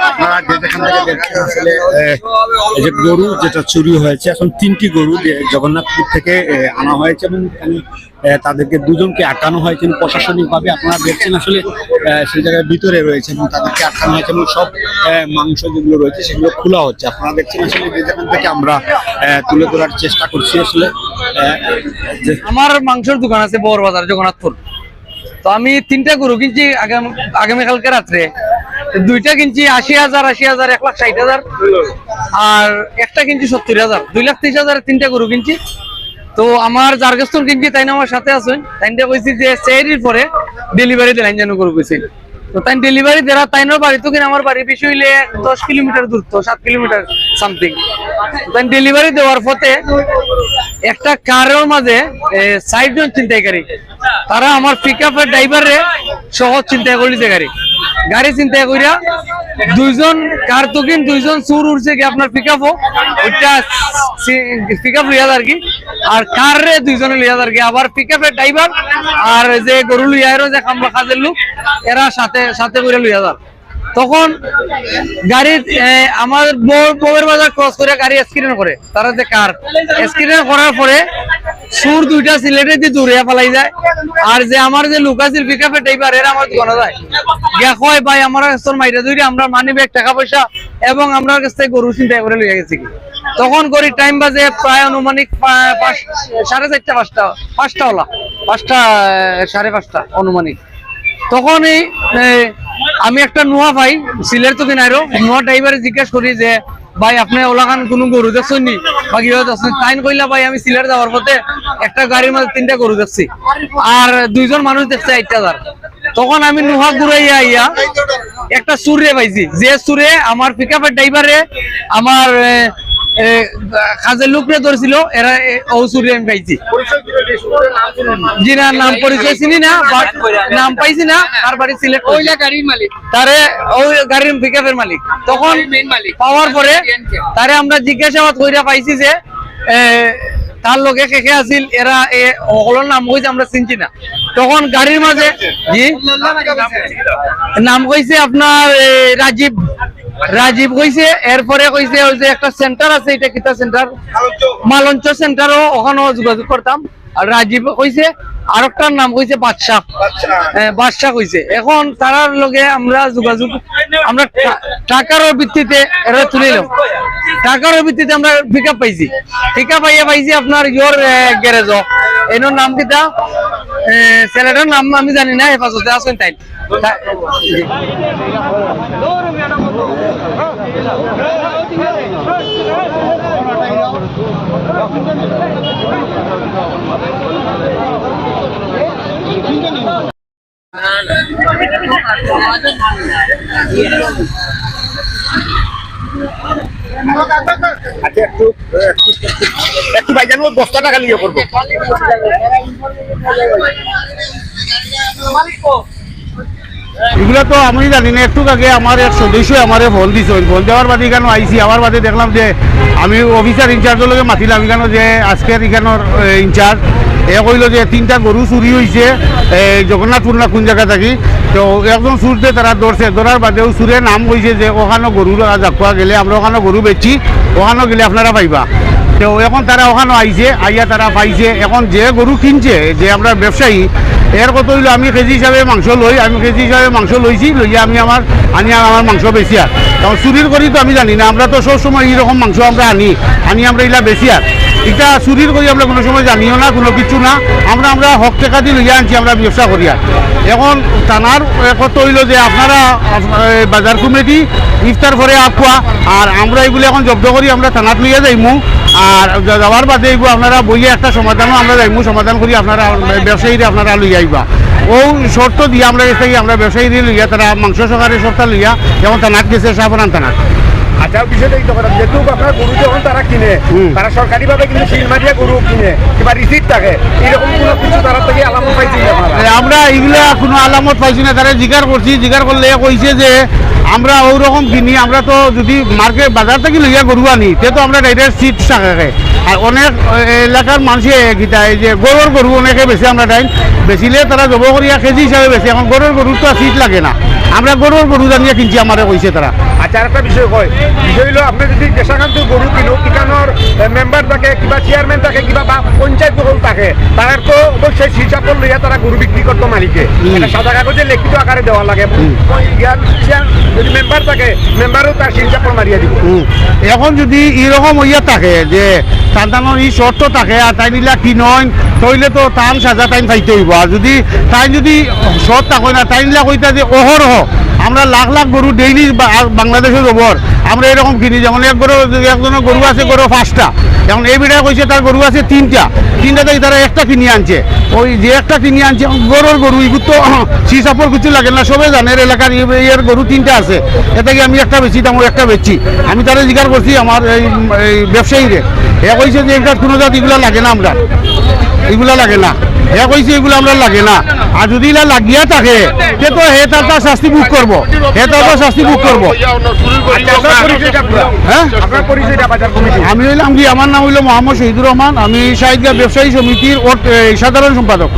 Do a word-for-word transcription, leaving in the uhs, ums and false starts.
আপনারা যে যেখান থেকে দেখছেন আসলে, আহ, এই যে গরু যেটা চুরি হয়েছে, এখন তিনটি গরু যে জগন্নাথপুর থেকে, আহ, আনা হয়েছে এবং এখানে, আহ, তাদেরকে দুজনকে আটকানো হয়েছে এবং প্রশাসনিকভাবে আপনারা দেখছেন আসলে, আহ, সেই জায়গায় ভিতরে রয়েছে এবং তাদেরকে আটকানো হয়েছে এবং সব, আহ, মাংস যেগুলো রয়েছে সেগুলো খোলা হচ্ছে। আপনারা দেখছেন আসলে যে যেখান থেকে আমরা, আহ, তুলে ধরার চেষ্টা করছি আসলে, আহ, যে আমার মাংসর দোকান আছে বড় বাজার জগন্নাথপুর। তো আমি তিনটা গরু কিনছি আগাম-, আগামীকালকে রাত্রে। দুইটা কিনছি আশি হাজার, আশি হাজার, এক লাখ ষাট হাজার, আর একটা কিনছি সত্তর হাজার, দুই লাখ তিরিশ হাজার তিনটা গরু কিনছি। তো আমার যার গেছ থনে কিনছি, তাইন আমার সাথে আছইন, তাইনরে কইছি যে সেহরির পরে ডেলিভারি দিলাইন যেন গরু কইছি। তো তাইন ডেলিভারি দেরা, তাইনর বাড়ি তো কিনা আমার বাড়ি বেশি হইলে দশ কিলোমিটার দূর, তো সাত কিলোমিটার সামথিং। তাইন ডেলিভারি দেওয়ার পথে একটা কারর মাঝে, এ, চাইরজন ছিনতাইকারী, তারা আমার পিক আপের ড্রাইভাররে সহ ছিনতাই করিলিছে গাড়ি। গাড়ি ছিনতাই করিয়া দুইজন কার তকিন দুইজন চুর উঠছে কি আপনার পিক আপও, ওইটা পিক আপ লইয়া যার কি, আর কাররে দুইজনে লইয়া যার কি। আবার পিক আপের ড্রাইভার আর যে গরু লইয়া এরও যে কামলা কাজের লোক, এরা সাথে সাথে করে লইয়া যার। তখন গাড়ির, এ, আমার বউ-, বউয়ের বাজার ক্রস করে গাড়ি অ্যাক্সিডেন্ট করে, তারা যে কার অ্যাক্সিডেন্ট করার পরে চুর দুইটা সিলেটে দিয়ে দৌড়িয়া ফালাই যায়। আর যে আমার যে লোক আছিল পিক আপের ড্রাইভার, এরা আমার দোকানে যায়, গিয়া কয়, "ভাই, আমার তোর মাইরা ধরে আমরা মানি ব্যাগ, টাকা পয়সা এবং আমরার কাছ থেকে গরু ছিনতাই করে লইয়া গেছি।" তখন ঘড়ির টাইম বাজে প্রায় আনুমানিক পা-, পাঁচ, সাড়ে চারটা, পাঁচটা, পাঁচটা ওলা, পাঁচটা, এ, সাড়ে পাঁচটা আনুমানিক। তখনই, এ, আমি একটা নুয়া পাই, সিলেট তো কিনারো, নুয়া ড্রাইভারে জিজ্ঞেস করি যে, "ভাই, আপনি ওলাখান কোনো গরু দেখছেন নি বা কিভাবে দেখছেন?" তাইন কইলা, "ভাই, আমি সিলেট যাওয়ার পথে একটা গাড়ির মাঝে তিনটা গরু দেখছি, আর দুইজন মানুষ দেখছে আইটা যার।" তখন আমি নুয়া ঘুরাইয়া আইয়া একটা চুররে পাইছি, যে চুরে আমার পিক আপের ড্রাইভারে আমার, এ, এ, কাজের লোকরে ধরছিল, এরা, এ, ও চুরে আমি পাইছি। জি না, নাম পরিচয় চিনি না, but নাম পাইছি না, তার বাড়ি সিলেট। ওইলা গাড়ির মালিক। তারে, ওই গাড়ির পিক আপের মালিক। তখন মেইন মালিক। পাওয়ার পরে তারে আমরা জিজ্ঞাসাবাদ কইরা পাইছি যে, এ, তার লগে কে কে আছিল, এরা, এ, হকলর নাম কইছে আমরা চিনছি না। তখন গাড়ির মাঝে, জি, নাম কইছে আপনার, এ, রাজীব, রাজীব কইছে। এরপরে কইছে ওই যে একটা সেন্টার আছে, এটা কিতা সেন্টার, মালঞ্চ সেন্টারও, ওখানেও যোগাযোগ করতাম। আর রাজীব কইছে, আরেকটার নাম কইছে বাদশা। বাদশা। হ্যাঁ, বাদশা কইছে। এখন তারার লগে আমরা যোগাযোগ, আমরা টা-, টাকারও ভিত্তিতে এরা তুলিলাম, টাকারও ভিত্তিতে আমরা পিক আপ পাইছি। পিক আপ পাইয়া পাইছি আপনার ইয়োর, এ, গ্যারেজও। এনোর নাম কিতা? এ, ছেলেটার নাম আমি জানি না, হেফাজতে আছেন তাই। তা-, আচ্ছা, একটু, একটু, একটু ভাইজান, ওই বস্তাটা খালি ইয়ে করবো। এগুলা তো আমি জানি না, একটু আগে আমার এক সদস্য আমারে ফোন দিছইন, ফোন দেওয়ার বাদে এখানে আইছি, আবার বাদে দেখলাম যে আমি অফিসার ইনচার্জর লগে মাতিলাম এখানে যে আজকের এখানোর, এ, ইনচার্জ, এ কইলো যে তিনটা গরু চুরি হইছে, এ, জগন্নাথপুর না কোন জায়গা থাকি, তো একজন চুররে তারা ধরছে, ধরার বাদে ও চুরে নাম কইছে যে ওখানো গরু জাকুয়া গেলে আমরা ওখানো গরু বেচি, ওখানো গেলে আপনারা পাইবা। তো এখন তারা ওখানো আইছে, আইয়া তারা পাইছে। এখন যে গরু কিনছে, যে আমরা ব্যবসায়ী, এর কথা হইলো আমি কেজি হিসাবে মাংস লই, আমি কেজি হিসাবে মাংস লইছি, লইয়া আমি আমার, আনিয়া আমার মাংস বেচিয়ার। এখন চুরির করি তো আমি জানি না, আমরা তো সব সময় এইরকম মাংস আমরা আনি, আনি আমরা ইলা বেচিয়ার। এটা চুরির করি আমরা কোনো সময় জানিও না, কোনো কিছু না, আমরা, আমরা হক টেকা দি লইয়া আনছি, আমরা ব্যবসা করিয়ার। এখন থানার কথা হইলো যে আপনারা, আপ-, এ, বাজার কমিটি ইফতার পরে আকুয়া, আর আমরা এগুলো এখন জব্দ করি আমরা থানাত লইয়া যাইমু। আর যা-, যাওয়ার বাদে এগুলো আপনারা বইয়া একটা সমাধানও আমরা যাইমু, সমাধান করি আপনারা ব্যবসায়ীরা আপনারা লইয়া আইবা। ও শর্ত দিয়া আমরা গেছ থাকি আমরা ব্যবসায়ীরে লইয়া, তারা মাংস সহকারে সবটা লইয়া এখন থানাত গেছে, শাহপরান থানাত। আচ্ছা, বিষয়টা এই তখন যেহেতু আপনার গরু যখন তারা কিনে, হুম। তারা সরকারিভাবে কিন্তু সিল মারিয়া গরু কিনে, কিংবা রিসিট থাকে, এরকম কোনো কিছু তারা থেকে আলামত পাইছি না আপনারা? এ, আমরা এগুলা কোনো আলামত পাইছি না, তারা জিকার করছি, জিকার করলে কইছে যে আমরা ওরকম কিনি, আমরা তো যদি মার্কেট বাজার থেকে লইয়া গরু আনি, তে তো আমরা ডাইরেক্ট সিট থাকে। আর অনেক, এ, এলাকার মানুষে কিতা এই যে গরুর গরু অনেকে বেশি আমরা ডাইন বেচিলে তারা জব করিয়া কেজি হিসাবে বেশি। এখন গরুর গরুর তো আর সিট লাগে না, আমরা গরুর গরু জানিয়া কিনছি, আমারে কইছে তারা। আচ্ছা, আরেকটা বিষয় কই, বিষয় অইলো, আপনে যদি দেশাকান্ত গরু কিনো, ইখানোর, এ, মেম্বার থাকে, কিবা চেয়ারম্যান থাকে, কিবা বা পঞ্চায়েত হল থাকে, তারার তো অবশ্যই সিল চাপড় লইয়া তারা গরু বিক্রি করতো মালিকে। হুম। একটা সাদা কাগজে লিখিত আকারে দেওয়া লাগে। হুম। ওই ইয়ার চেয়ার-, যদি মেম্বার থাকে, মেম্বারও তার সিল চাপড় মারিয়া দিব। হুম। এখন যদি এরকম হইয়া থাকে যে তান তানোর ই শর্ত থাকে আর তাইন ইলা কিনইন, তইলে তো তান সাজা তাইন পাইতে হইব। আর যদি তাইন যদি সৎ থাকইন না, তাইন ইলা কইতা যে অহরহ আমরা লাখ লাখ গরু ডেইলি বাংলাদেশো জবর, আমরা এরকম কিনি, যেমন এক গরু, একজনের গরু আছে গরু পাঁচটা, এখন এই বেটায় কইছে তার গরু আছে তিনটা, তিনটা থাকি তারা একটা কিনি আনছে। ওই যে একটা কিনি আনছে, এখন গরুর গরু, ইগুর তো সিল চাপড় কিছু লাগে না, সবে জানে এলাকার, এর গরু তিনটা আছে, এ থাকি আমি একটা বেচি, দামও একটা বেচি। আমি তারে জিজ্ঞাসা করছি, আমার এই, এই ব্যবসায়ীরে, হে কইছে যে এগুলা কোনো জাত ইগুলা লাগে না আমরা, ইগুলা লাগে না। হে কইছে ইগুলা আমরা লাগে না। আর যদি ইলা লাগিয়া থাকে, তে তো হে তার, তার শাস্তি ভোগ করব, হে তার, তার শাস্তি ভোগ করব। আচ্ছা, আপনার পরিচয়টা পুরা। হ্যাঁ? আপনার পরিচয়টা বাজার কমিটি। আমি হইলাম কি, আমার নাম হইলো মোহাম্মদ শহীদুর রহমান, আমি শাহিদগাঁও ব্যবসায়ী সমিতির ওট-, এই সাধারণ সম্পাদক।